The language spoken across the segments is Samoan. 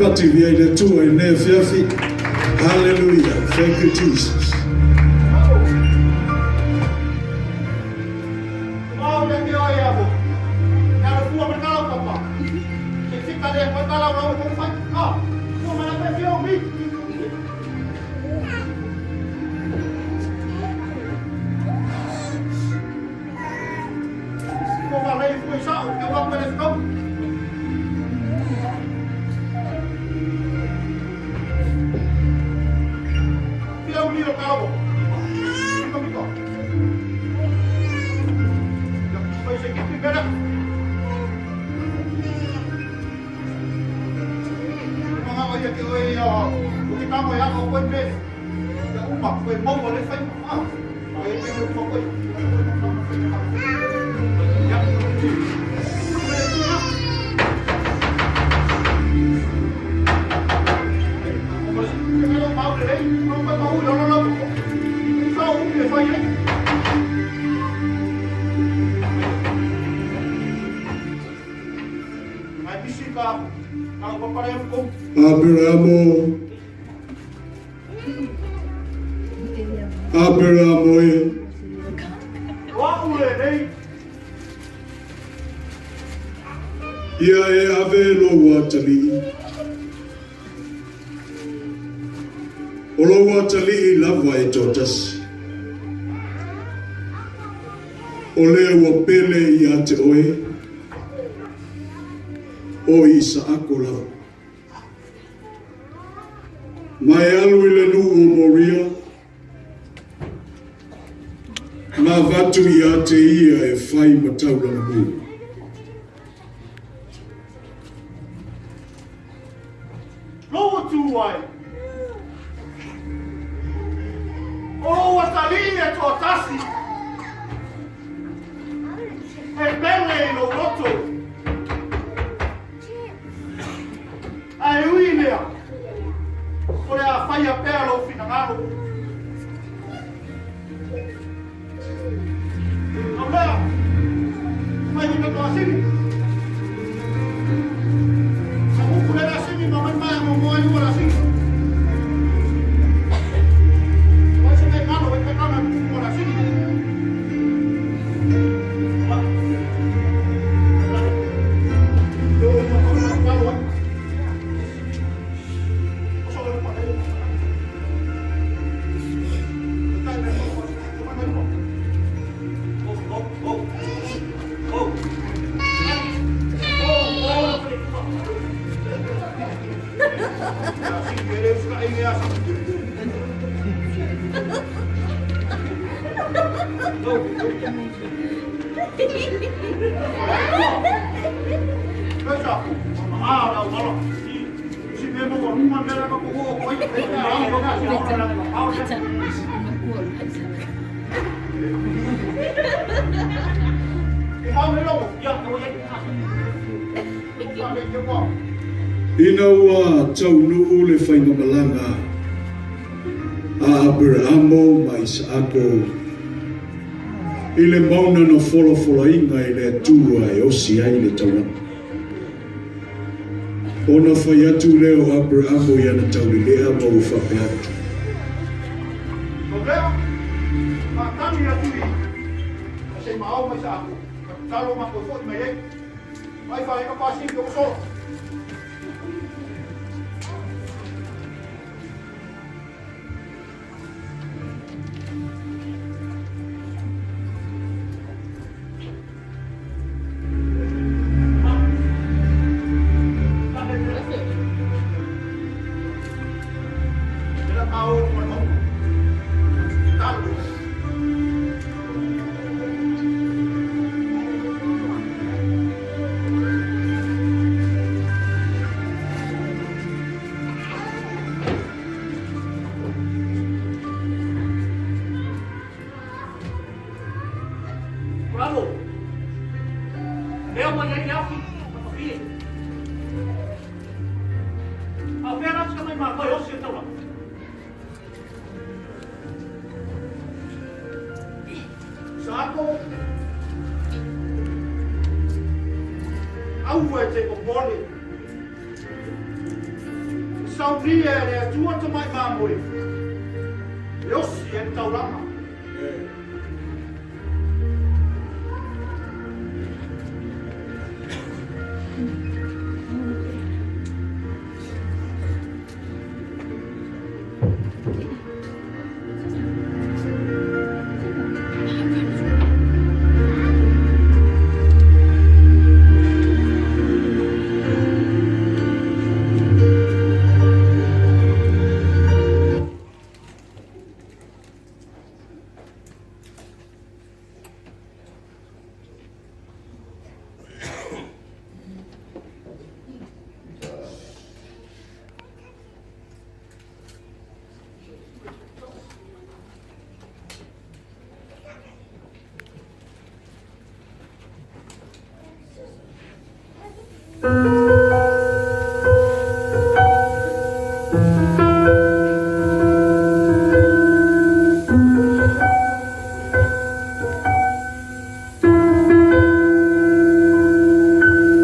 Pati via i le Atua i lenei afiafi. Hallelujah. Thank you, Jesus. Aperamo, Aperamo e. Ia e ave lo watali. O lo watali i lava e tōtasi. O lea ua pele i a te oe. O i sa ako lava. Mai alu i le nuu o Moria. Ma vatu i a te ia e whai mataulanga mu. Lou tu ai. O lou atali e toatasi. E pele i lou loto. Ae ui lea. O le a whaia pea lou finangalo. Au lea. Mai ni to asini. Sa muku le asini ma mai mai mo mo ai mo asini. Mai se mai kano e kana mo asini. Ina ua taunuu le whaingamalanga a Aperamo ma Isaako i le mauna na folafolaina i le Atua e osi ai le taulaga. Ona fai atu lea o Aperamo i ana taulelea ma ua faapea atu. Lea, matani atu i se maau mai sa aku. Talo ma ko foi mai ai. Mai fa ka pasi ko so. Saunia e le Atua tamai mamoe e osi ai le taulaga.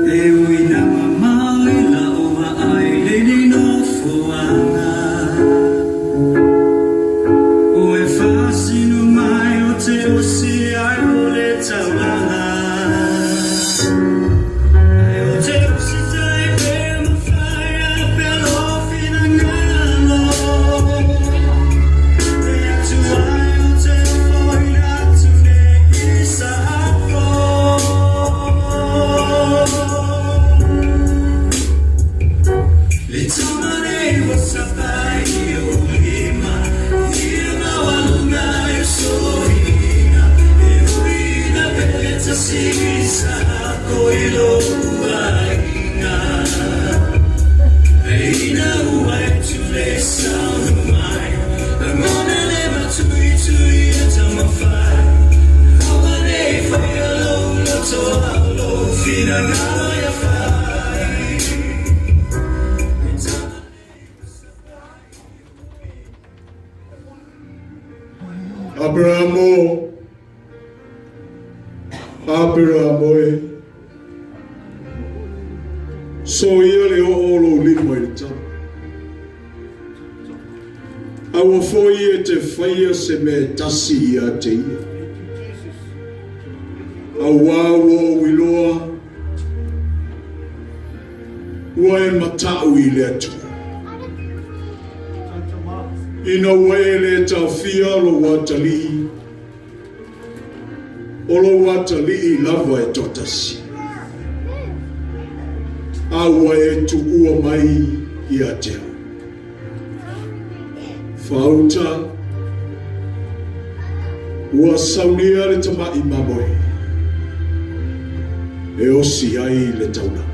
E ui na mamao i lau vaai lenei nofoaga Ua e faasino mai o te osi ai o le taulaga Ai o te usitai pea ma fai a pea lou finagalo E atu ai o te ofoina atu nei i sa ako Le tama nei ua sapai i ou lima, ia maualuga e soiga, e ui ina pele tasi i sa ako i lou aiga. Ae ina ua e tule saunoa mai, lagona le matuitui e taumafai. Aua ne i faia lou loto a o lou finagalo ia fai. Aperamo, Aperamo e. Soia le oo o lou lima i le tama. Aua foi e te faia se mea e tasi ia te ia. Thank you, Jesus. Auā ua ou iloa, ua e mataʻu i le Atua. Ina ua e lē taofia lou atalii, o lou atalii lava e toatasi. A ua e tuua mai ia te au. Faauta, ua saunia le tamaʻi mamoe e osi ai le taulaga.